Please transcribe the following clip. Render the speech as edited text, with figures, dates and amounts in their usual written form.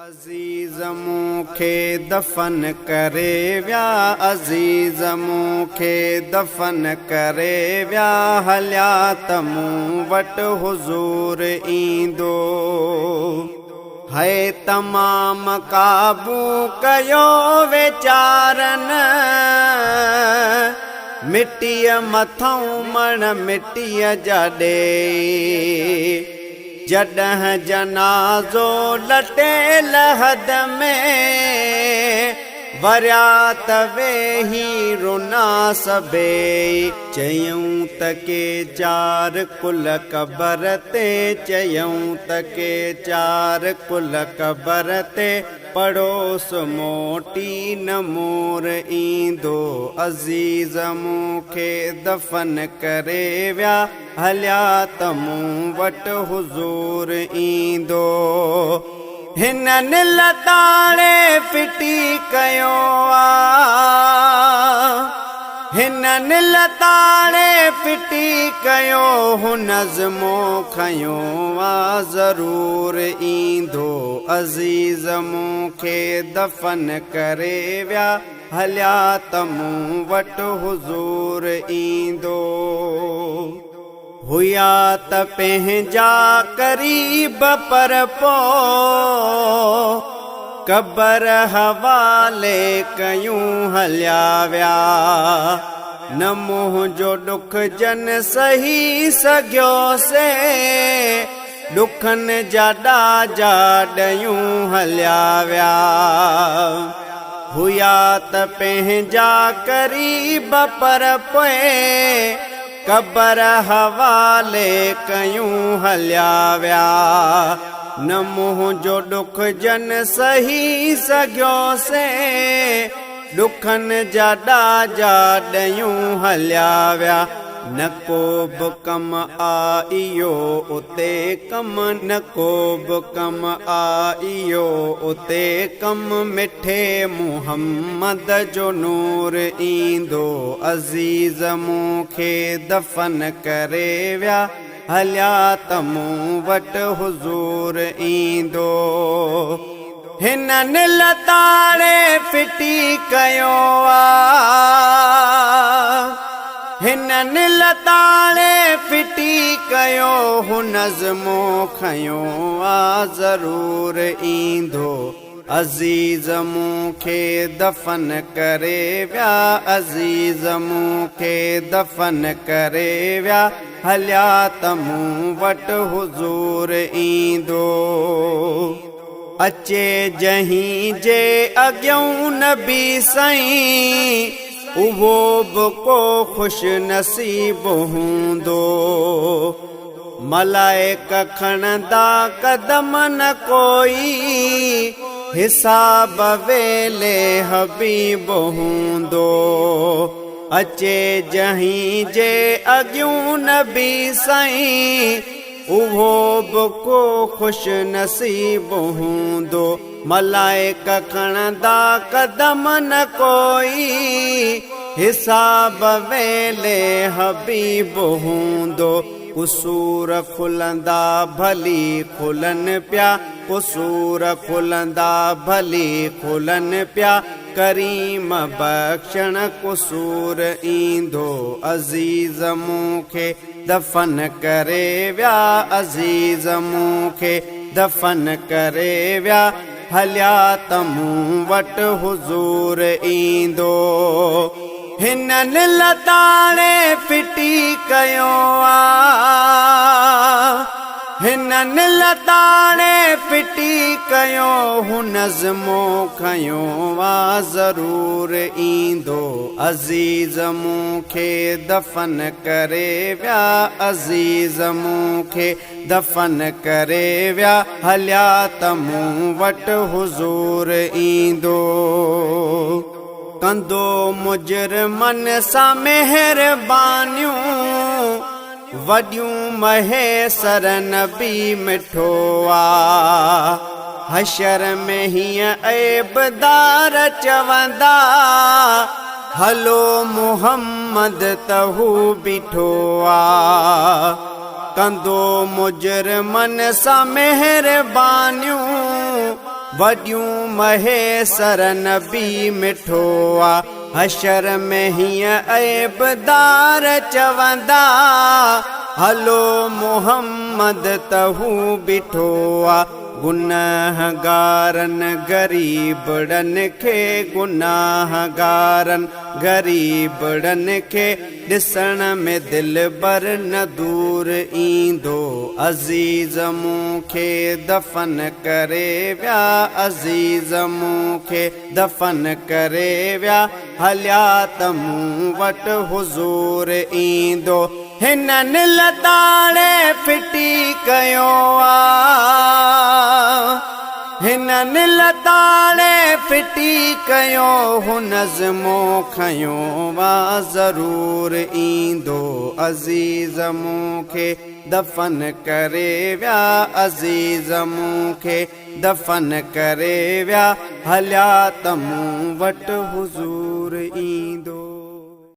عزيز مون کي دفن ڪري ويا، عزيز مون کي دفن ڪري ويا، هليا ته مون وٽ حضور ايندو. هي تمام قابو ڪيو ويچارن، مٽيء مٿئون مڻ مٽيء جا ڏيئي. جڏهن جنازو لٽي لحد ۾، وريا ته ويهي رنا سڀيئي. چيائون ته ڪي چار قل قبر تي، چيائون ته ڪي چار قل قبر تي، پڙهوس موٽي نه مور ايندو. عزيز مون کي دفن ڪري ويا، هليا ته مون وٽ حضور ايندو. هنن لتاڙي ڦٽي ڪيو آ. هنن لتاڙي ڦٽي ڪيو هو نظمو کنيو آ ضرور ايندو. عزيز مون کي دفن ڪري ويا، هليا ته مون وٽ حضور ايندو. هيا ته پنهنجا قريب پر پو قبر حوالي ڪيون هليا ويا. نه منهنجو ڏک جن سهي سگهيو سي ڏکن جا ڏاجا ڏيون هليا ويا. هيا ته پنهنجا قريب پر پوء قبر حوالي ڪيون هليا ويا. نه منهنجو ڏک جن سهي سگهيو سي ڏکن جا ڏاجا ڏيون هليا ويا. نه ڪو به ڪم آ اهو اتي ڪم، نه ڪو به ڪم آ اهو اتي ڪم، مٺي محمد جو نور ايندو. عزيز مون کي دفن ڪري ويا، هليا ته مون وٽ حضور ايندو. هنن لتاڙي ڦٽي ڪيو آ. هنن لتاڙي ڦٽي ڪيو هو نظمو کنيو آ ضرور ايندو. عزيز مون کي دفن ڪري ويا، عزيز مون کي دفن ڪري ويا، هليا ته مون وٽ حضور ايندو. اچي جنهين جي اڳيئون نبي سائين، اهو به ڪو خوش نصيب هوندو. ملائڪ کڻندا قدم نه ڪوئي، حساب ويلي حبيب هوندو. اچي جنهين جي اڳيئون نبي سائين، اهو به ڪو خوش نصيب هوندو. ملائڪ کڻندا قدم نه ڪوئي، حساب ويلي حبيب هوندو. قصور کلندا ڀلي کلن پيا، قصور کلندا ڀلي کلن پيا، ڪريم بخشڻ قصور ايندو. عزيز مون کي دفن ڪري ويا، عزيز مون کي دفن ڪري ويا، هليا ته مون وٽ حضور ايندو. هنن لتاڙي ڦٽي ڪيو آ. هنن لتاڙي ڦٽي ڪيو هو نظمو کنيو آ ضرور ايندو. عزيز مون کي دفن ڪري ويا، عزيز مون کي دفن ڪري ويا، هليا ته مون وٽ حضور ايندو. ڪندو مجرمن سان مهربانيون، وڏيون مهيسر نبي مٺو آ. حشر ۾ هيئن عيبدار چوندا، هلو محمد ته هو بيٺو آ. ڪندو مجرمن سان مهربانيون، وڏيون مهيسر نبي مٺو آ. حشر ۾ هيئن عيبدار چوندا، هلو محمد ته هو بيٺو آ. گنهگارن غريبڙن کي، گناهگارن غريبڙن کي ڏسڻ ۾ دلبر نه دور ايندو. عزيز مون کي دفن ڪري ويا، عزيز مون کي دفن ڪري ويا، هليا ته مون وٽ حضور ايندو. هنن لتاڙي ڦٽي ڪيو آ، هنن لتاڙي ڦٽي ڪيو، هن ذمو کنيو آ، ضرور ايندو. عزيز مون کي دفن ڪري ويا، عزيز مون کي دفن ڪري ويا، هليا ته مون وٽ حضور ايندو.